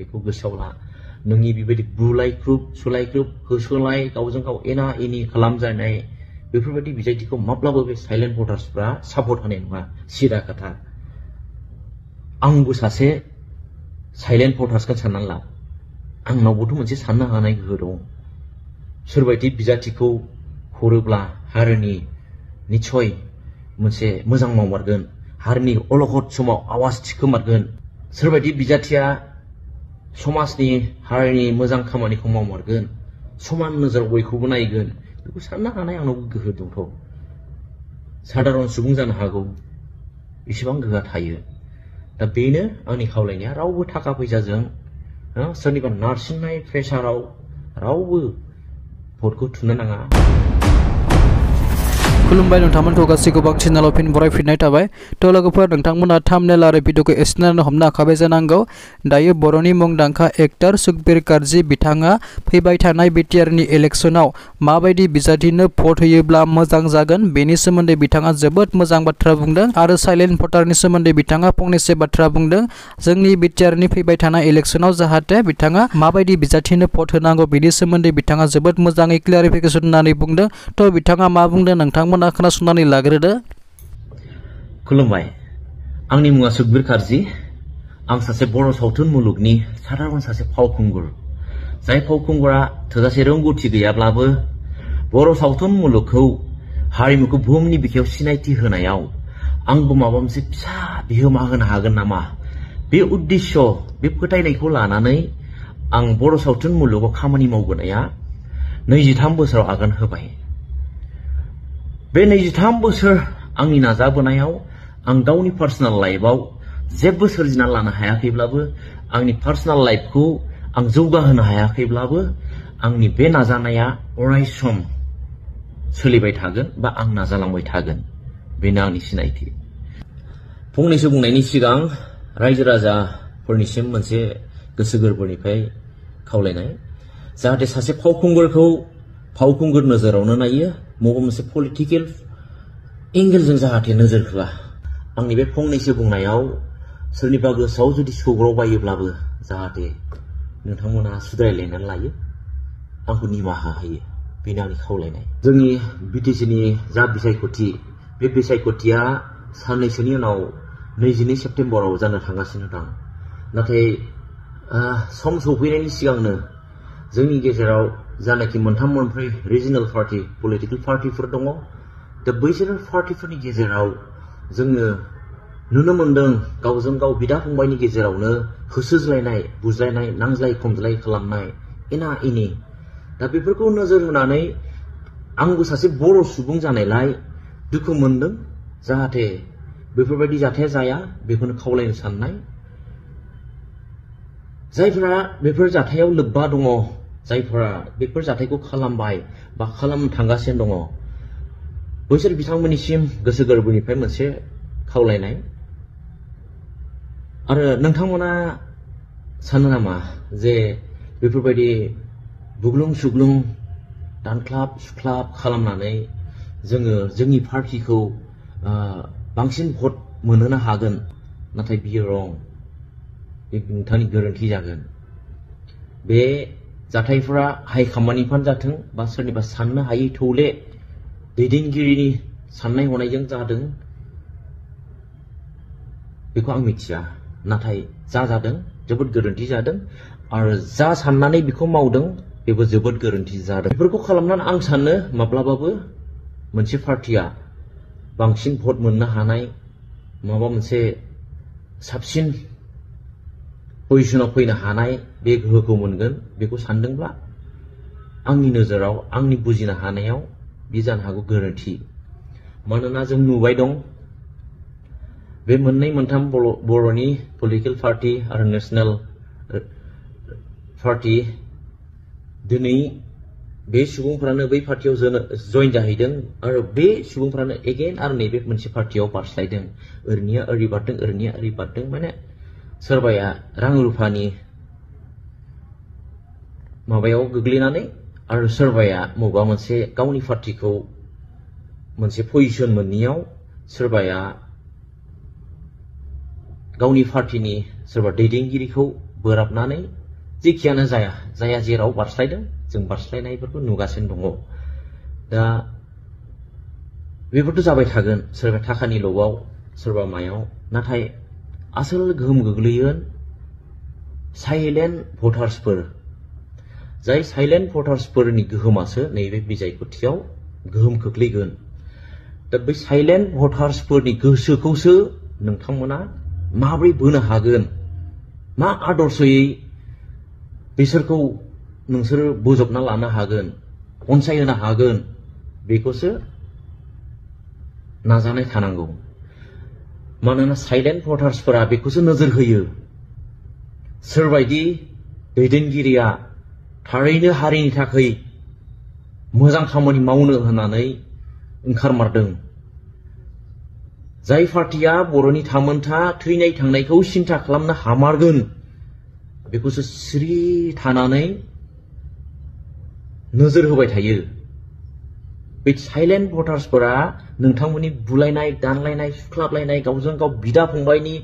बेखौ गोसोआव ला नोंनि बेबायदि बुलायख्रुब सुलायख्रुब होसोलाय गावजों गाव एना एनि खालामजानाय बेफोरबायदि बिजाथिखौ माब्लाबो बे साइलेन्ट भटार्सफ्रा सापर्ट होनाय नङा सिदा खोथा आंबो सासे साइलेन्ट भटार्सखौ साननानै ला आंनावबोथ' मोनसे साननो हानाय गोहो दं सोरबायदि बिजाथिखौ हरोब्ला हारिनि निस्सय मोनसे मोजां मावमारगोन हारिनि अलखद समाव आवाज थिखोमारगोन सोरबायदि बिजाथिया समाजनि हारिनि मोजां खामानिखौ मावमारगोन समान नोजोर बयखौबो नायगोन बेखौ साननो हानाय आंनावबो गोहो दंथ' साधारन सुबुं जानो हागौ इसेबां गोहोआ थायो दा बेनो आंनि खावलायनाया रावबो थाखा फैसाजों सोरनिबा नारसिननाय प्रेसाराव रावबो भटखौ थुनो नाङा खुलुमबाय नोंथांमोनखौ गासैखौ चेनेलाव फिन बरायफिननाय थाबाय थ' लोगोफोर नोंथांमोना थाम्बनेल आरो भिडिअखौ एसेनो हमनो हाखाबाय जानांगौ दायो बर'नि मुंदांखा एक्टर सुखबीर कार्जी बिथाङा फैबाय थानाय बिटिआरनि इलेक्शनाव माबायदि बिजाथिनो भट होयोब्ला मोजां जागोन बेनि सोमोन्दै बिथाङा जोबोद मोजां बाथ्रा बुंदों आरो साइलेन्ट भटारनि सोमोन्दै बिथाङा फंनैसो बाथ्रा बुंदों जोंनि बिटिआरनि फैबाय थानाय इलेक्शनाव जाहाथे बिथाङा माबायदि बिजाथिनो भट होनांगौ बेनि सोमोन्दै बिथाङा जोबोद मोजाङै क्लियारिफिकेसन होननानै बुंदों थ' बिथाङा मा बुंदों नोंथांमोना खोनासंनानै लाग्रोदो खुलुमबाय आंनि मुङा सुखबीर कार्जी आं सासे बर' सावथुन मुलुगनि साधारन सासे फावखुंगुर जाय फावखुंगुरा थोजासे रोंगौथि गैयाब्लाबो बर' सावथुन मुलुगखौ हारिमुखौ बुहुमनि बिखायाव सिनायथि होनायाव आंबो माबा मोनसे फिसा बिहोमा होनो हागोन नामा बे उद्देश्य बे फोथायनायखौ लानानै आं बर' सावथुन मुलुगाव खामानि मावबोनाया 23 बोसोराव आगान होबाय बे 23 बोसोर आंनि नाजाबोनायाव आं गावनि पार्सनेल लाइफआव जेबो सोरजिना लानो हायाखैब्लाबो आंनि पार्सनेल लाइफखौ आं जौगाहोनो हायाखैब्लाबो आंनि बे नाजानाया अरायसम सोलिबाय थागोन बा आं नाजालांबाय थागोन बेनो आंनि सिनायथि फंनैसो बुंनायनि सिगां रायजो राजाफोरनिसिम मोनसे गोसो गोरबोनिफ्राय खावलायनाय जाहाथे सासे फावखुंगुरखौ फावखुंगुर नोजोरावनो नायो माबा मोनसे पलिटिकेल एंगेलजों जाहाथे नोजोर होआ आंनि बे फंनैसो बुंनायाव सोरनिबा गोसोआव जुदि सौग्रावबायोब्लाबो जाहाथे नोंथांमोना सुद्रायलायनानै लायो आंखौ निमाहा होयो बेनो आंनि खावलायनाय जोंनि बिटिसिनि जा बिसायख'थि बे बिसायख'थिया साननैसोनि उनाव 22 सेप्तेम्बराव जानो थांगासिनो दं नाथाय सम सौफैनायनि सिगांनो जोंनि गेजेराव जानाखि मोनथाम मोनब्रै रिजनेल पार्टी पलिटिकल पार्टीफोर दङ दा बैसोर पार्टीफोरनि गेजेराव जोङो नुनो मोनदों गावजों गाव बिदा फंबायनि गेजेरावनो होसोज्लायनाय बुज्लायनाय नांज्लाय खमज्लाय खालामनाय एना एनि दा बेफोरखौ नोजोर होनानै आंबो सासे बर' सुबुं जानायलाय दुखु मोनदों जाहाथे बेफोरबायदि जाथाया जाया बेखौनो खावलायनो साननाय जायफोरा बेफोर जाथायाव लोब्बा दङ जायफोरा बेफोर जाथायखौ खालामबाय बा खालामनो थांगासिनो दङ बैसोर बिथांमोननिसिम गोसो गोरबोनिफ्राय मोनसे खावलायनाय आरो नोंथांमोना सानो नामा जे बेफोरबायदि बुग्लुं सुग्लुं दानख्लाब सुख्लाब खालामनानै जोङो जोंनि पार्टीखौ बांसिन भट मोनहोनो हागोन नाथाय बियो रं बे नोंथांनि गोरोन्थि जागोन बे जाथायफोरा हाइ खामानिफ्रानो जाथों बा सोरनिबा साननो हायै थौले दैदेनगिरिनि साननाय हनायजों जादों बेखौ आं मिथिया नाथाय जा जादों जोबोद गोरोन्थि जादों आरो जा साननानै बेखौ मावदों बेबो जोबोद गोरोन्थि जादों बेफोरखौ खालामनानै आं सानो माब्लाबाबो मोनसे पार्टीया बांसिन भट मोननो हानाय माबा मोनसे साबसिन पजिशनाव फैनो हानाय बे गोहोखौ मोनगोन बेखौ सानदोंब्ला आंनि नोजोराव आंनि बुजिनो हानायाव बे जानो हागौ गोरोन्थि मानोना जों नुबाय दं बे मोननै मोनथाम बर'नि पलिटिकल पार्टी आरो नेशनेल पार्टी दिनै बे सुबुंफ्रानो बै पार्टीयाव जइन जाहैदों आरो बे सुबुंफ्रानो एगेन आरो नैबे मोनसे पार्टीयाव बारस्लायदों ओरैनिया ओरै बारदों ओरैनिया ओरै बारदों माने सोरबाया रां रुफानि माबायाव गोग्लैनानै आरो सोरबाया मबेबा मोनसे गावनि पार्टीखौ मोनसे पजिशन मोनैयाव सोरबाया गावनि पार्टीनि सोरबा दैदेनगिरिखौ बोराबनानै जेखियानो जाया जेराव बारस्लायदों जों बारस्लायनायफोरखौ नुगासिनो दङ। दा बेफोरथ' जाबाय थागोन, सोरबा थाखानि लबाव सोरबा मायाव, नाथाय आसोल गोहोम गोग्लैयो साइलेन्ट भटार्सफोर। जाय साइलेन्ट भटार्सफोरनि गोहोमासो नैबे बिसायख'थियाव गोहोम खोख्लैगोन। दा बै साइलेन्ट भटार्सफोरनि गोसोखौसो नोंथांमोना माबोरै बोनो हागोन, मा आदर्शयै बिसोरखौ नोंसोरो बोजबना लानो हागोन, अनसायहोनो हागोन, बेखौसो नाजानाय थानांगौ। मानोना साइलेन्ट भटार्सफोरा बेखौसो नोजोर होयो, सोरबायदि दैदेनगिरिया थारैनो हारिनि थाखाय मोजां खामानि मावनो होननानै ओंखारमारदों, जाय पार्टिया बर'नि थामोनथा थैनाय थांनायखौ सिन्था खालामनो हामारगोन, बेखौसो सिरि थानानै नोजोर होबाय थायो। बे साइलेन्ट भटार्सफोरा नोंथांमोननि बुलायनाय, दानलायनाय, सुख्लाबलायनाय, गावजों गाव बिदा फंबायनि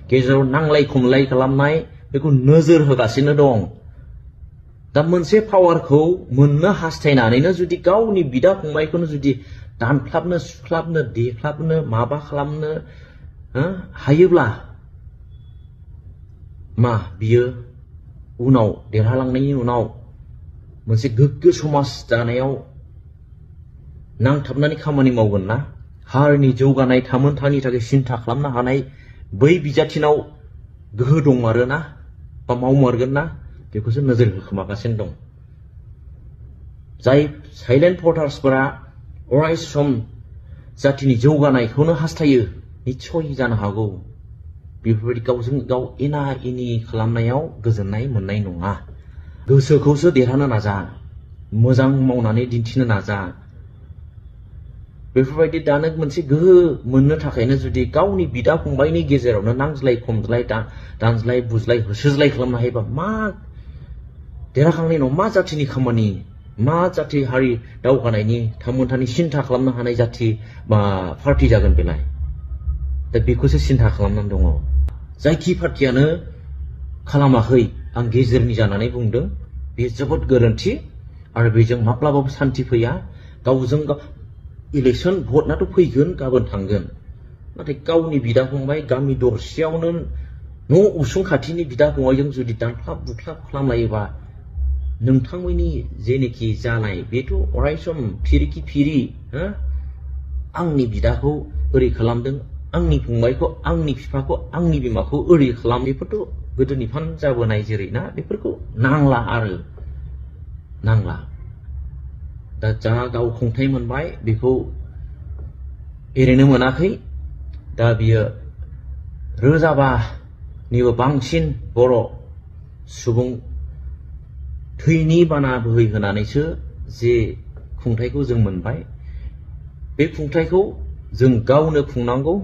गेजेराव नांलाय खमलाय खालामनाय बेखौ नोजोर होगासिनो दं। दा मोनसे पावारखौ मोननो हास्थायनानैनो जुदि गावनि बिदा फंबायखौनो जुदि दानख्लाबनो, सुख्लाबनो, देख्लाबनो, माबा खालामनो हायोब्ला मा बियो उनाव देरहालांनायनि उनाव मोनसे गोग्गो समाज दानायाव नांथाबनानै खामानि मावगोन ना? हारिनि जौगानाय थामोनथानि थाखाय सिन्था खालामनो हानाय बै बिजाथिनाव गोहो दंमारोना बा मावमारगोन ना? बेखौसो नोजोर होखोमागासिनो दं। जाय साइलेन्ट भटार्सफोरा अराय सम जातिनि जौगानायखौनो हास्थायो, निस्सय जानो हागौ बेफोरबायदि गावजों गाव एना एनि खालामनायाव गोजोननाय मोननाय नङा। गोसोखौसो देरहानो नाजा, मोजां मावनानै दिन्थिनो नाजा। बेफोरबायदि दानो मोनसे गोहो मोननो थाखायनो जुदि गावनि बिदा फंबायनि गेजेरावनो नांज्लाय खमज्लाय, दानज्लाय बुज्लाय, होसोज्लाय खालामनो हायोबा मा देरहाखांनायनि उनाव मा जातिनि खामानि, मा जाति हारि दावगानायनि थामोनथानि सिन्था खालामनो हानाय जाति बा पार्टि जागोन बेलाय? दा बेखौसो सिन्था खालामनानै दङ। जायखि पार्टियानो खालामाखै, आं गेजेरनि जानानै बुंदों, बे जोबोद गोरोन्थि आरो बेजों माब्लाबाबो सान्थि फैया। गावजों गाव इलेक्शन भटनाथ' फैगोन, गाबोन थांगोन, नाथाय गावनि बिदा फंबाय गामि दरसेयावनो न' उसुं खाथिनि बिदा फंबायजों जुदि दानख्लाब बुख्लाब खालामलायोबा नोंथांमोननि जेनोखि जानाय बेथ' अरायसम फिरिखि फिरि, आंनि बिदाखौ ओरै खालामदों, आंनि फंबायखौ, आंनि बिफाखौ, आंनि बिमाखौ ओरै खालाम, बेफोरथ' गोदोनि फान जाबोनाय जेरै ना, बेफोरखौ नांला आरो नांला। दा जा गाव खुंथाय मोनबाय बेखौ एरैनो मोनाखै। दा बियो रोजाबानिबो बांसिन बर' सुबुं थैनि बाना बोहैहोनानैसो जे खुंथायखौ जों मोनबाय, बे खुंथायखौ जों गावनो खुंनांगौ।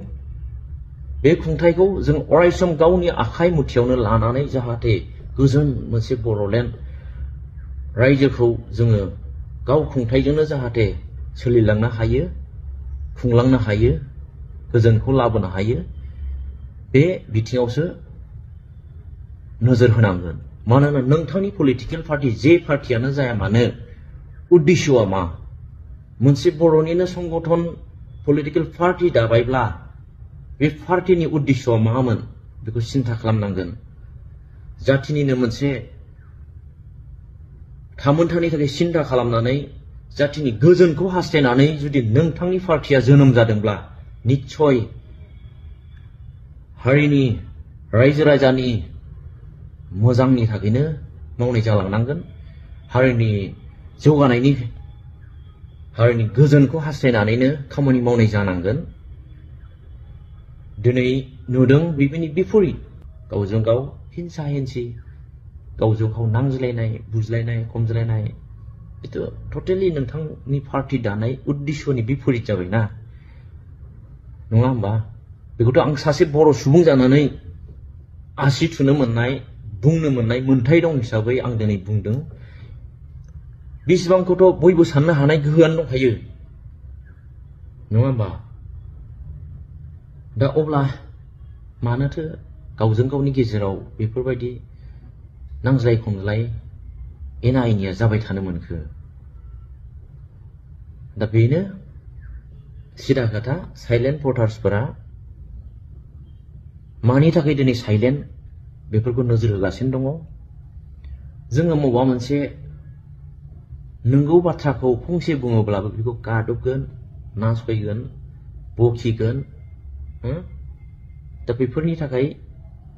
बे खुंथायखौ जों अरायसम गावनि आखाइ मुथियावनो लानानै जाहाथे गोजोन मोनसे बर'लेण्ड रायजोखौ जोङो गाव खुंथायजोंनो जाहाथे सोलिलांनो हायो, खुंलांनो हायो, गोजोनखौ लाबोनो हायो, बे बिथिङावसो नोजोर होनांगोन। मानोना नोंथांनि पलिटिकेल पार्टि जे पार्टियानो जाया मानो, उद्देश्यआ मा? मोनसे बर'निनो संगठन पलिटिकेल पार्टि दाबायब्ला बे पार्टिनि उद्देश्यआ मामोन बेखौ सिन्था खालामनांगोन। जातिनिनो मोनसे थामोनथानि थाखाय सिन्था खालामनानै जातिनि गोजोनखौ हास्थायनानै जुदि नोंथांनि पार्टिया जोनोम जादोंब्ला निस्सय हारिनि रायजो राजानि मोजांनि थाखायनो मावनाय जालांनांगोन। हारिनि जौगानायनि, हारिनि गोजोनखौ हास्थायनानैनो खामानि मावनाय जानांगोन। दिनै नुदों बेनि बिपरित, गावजों गाव हिंसा हिंसि, गावजों गाव नांज्लायनाय बुज्लायनाय खमज्लायनाय, बेथ' टटेलि नोंथांनि पार्टि दानाय उद्देश्यनि बिपरित जाबायना, नङा होमबा? बेखौथ' आं सासे बर' सुबुं जानानै आसि थुनो मोननाय, बुंनो मोननाय मोन्थाय दं हिसाबै आं दिनै बुंदों। बेसेबांखौथ' बयबो साननो हानाय गोहोआनो दंखायो, नङा होमबा? दा अब्ला मानोथो गावजों गावनि गेजेराव बेफोरबायदि नांज्लाय खमज्लाय एना एनिया जाबाय थानो मोनखो? दा बेनो सिदा खोथा, साइलेन्ट भटार्सफोरा मानि थाखाय दिनै साइलेन्ट बेफोरखौ नोजोर होगासिनो दङ। जोङो बबेबा मोनसे नंगौ बाथ्राखौ फंसे बुङोब्लाबो बेखौ गादबगोन, नासयगोन, बखिगोन। दा बेफोरनि थाखाय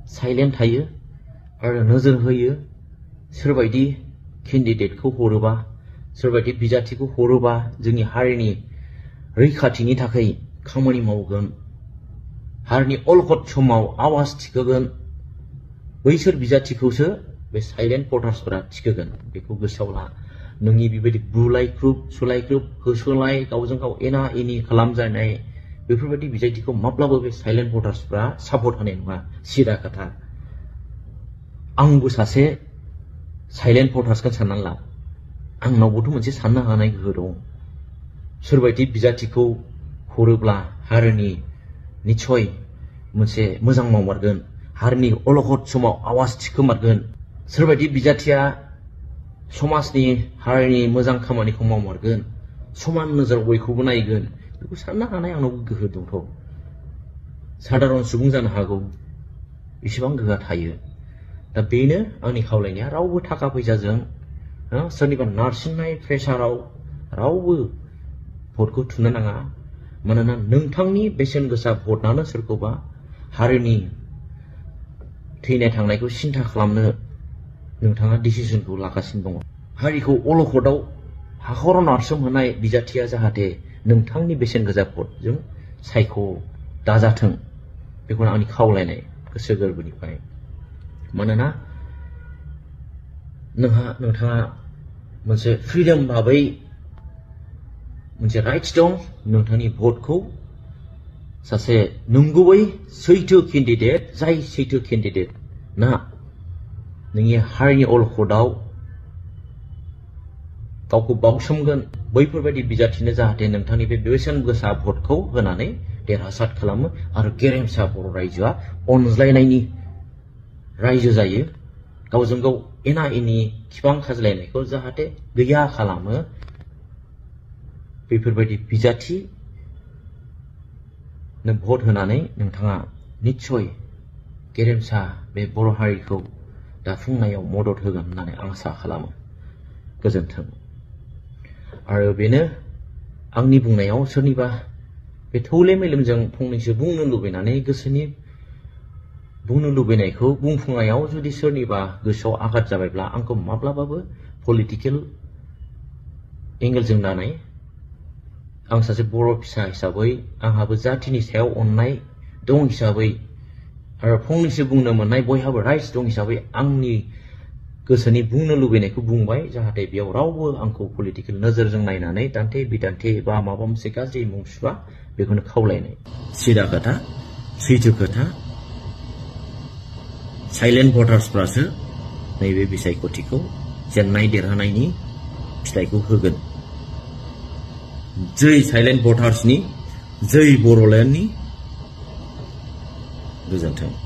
साइलेन्ट थायो आरो नोजोर होयो। सोरबायदि केन्डिडेटखौ हरोबा, सोरबायदि बिजाथिखौ हरोबा जोंनि हारिनि रैखाथिनि थाखाय खामानि मावगोन, हारिनि अलखद समाव आवाज थिखोगोन, बैसोर बिजाथिखौसो बे साइलेन्ट भटार्सफोरा थिखोगोन। बेखौ गोसोआव ला। नोंनि बेबायदि बुलायख्रुब सुलायख्रुब होसोलाय गावजों गाव एना एनि खालामजानाय बेफोरबायदि बिजाथिखौ माब्लाबो बे साइलेन्ट भटार्सफोरा सापर्ट होनाय नङा। सिदा खोथा। आंबो सासे साइलेन्ट भटार्सखौ साननानै ला। आंनावबोथ' मोनसे साननो हानाय गोहो दं। सोरबायदि बिजाथिखौ हरोब्ला हारिनि निस्सय मोनसे मोजां मावमारगोन, हारिनि अलखद समाव आवाज थिखोमारगोन। सोरबायदि बिजाथिया समाजनि हारिनि मोजां खामानिखौ मावमारगोन, समान नोजोर बयखौबो नायगोन, बेखौ साननो हानाय आंनाव गोहो दंथ'। साधारन सुबुं जानो हागौ, बेसेबां गोहोआ थायो। दा बेनो आंनि खावलायनाया। रावबो थाखा फैसाजों सोरनिबा नारसिननाय प्रेसाराव रावबो भटखौ थुनो नाङा। मानोना नोंथांनि बेसेन गोसा भटआनो सोरखौबा हारिनि थैनाय थांनायखौ सिन्था खालामनो नोंथाङा डिसिसनखौ लागासिनो दङ। हारिखौ अलखदाव हाखराव नारसोमहोनाय बिजाथिया जाहाथे नोंथांनि बेसेन गोसा भटजों सायख' दाजाथों, बेखौनो आंनि खावलायनाय गोसो गोरबोनिफ्राय। मानोना नोंथाङा मोनसे फ्रिडम भाबै मोनसे राइट्स दं। नोंथांनि भटखौ सासे नंगुबै सैथो केन्डिडेट, जाय सैथो केन्डिडेट ना नोंनि हारिनि अलखदाव गावखौ बावसोमगोन, बैफोरबायदि बिजाथिनो जाहाथे नोंथांनि बे बेसेन गोसा भटखौ होनानै देरहासार खालामो आरो गेरेमसा बर' रायजोआ अनज्लायनायनि रायजो जायो। गावजों गाव एना एनि खिफां खाज्लायनायखौ जाहाथे गैया खालामो। बेफोरबायदि बिजाथि भट होनानै नोंथाङा निस्सय गेरेमसा बे बर' हारिखौ दाफुंनायाव मदद होगोन होननानै आं आसा खालामो। गोजोन्थों। आरो बेनो आंनि बुंनायाव सोरनिबा बे थौले मेलेमजों फंनैसो बुंनो लुबैनानै गोसोनि बुंनो लुबैनायखौ बुंफुंनायाव जुदि सोरनिबा गोसोआव आघात जाबायब्ला आंखौ माब्लाबाबो पलिटिकेल एंगेलजों दानाय। आं सासे बर' फिसा हिसाबै आंहाबो जाथिनि सायाव अननाय दं हिसाबै आरो फंनैसो बुंनो मोननाय बयहाबो राइट्स दं हिसाबै आंनि गोसोनि बुंनो लुबैनायखौ बुंबाय। जाहाथे बेयाव रावबो आंखौ पलिटिकेल नोजोरजों नायनानै दान्थे बिदान्थे बा माबा मोनसे गाज्रि मुं सुवा, बेखौनो खावलायनाय। सिदा खोथा, सैथो खोथा। साइलेन्ट भटार्सफ्रासो नैबे बिसायख'थिखौ जेननाय देरहानायनि फिथाइखौ होगोन। जै साइलेन्ट भटार्सनि, जै बर'लेण्डनि। गोजोन्थों।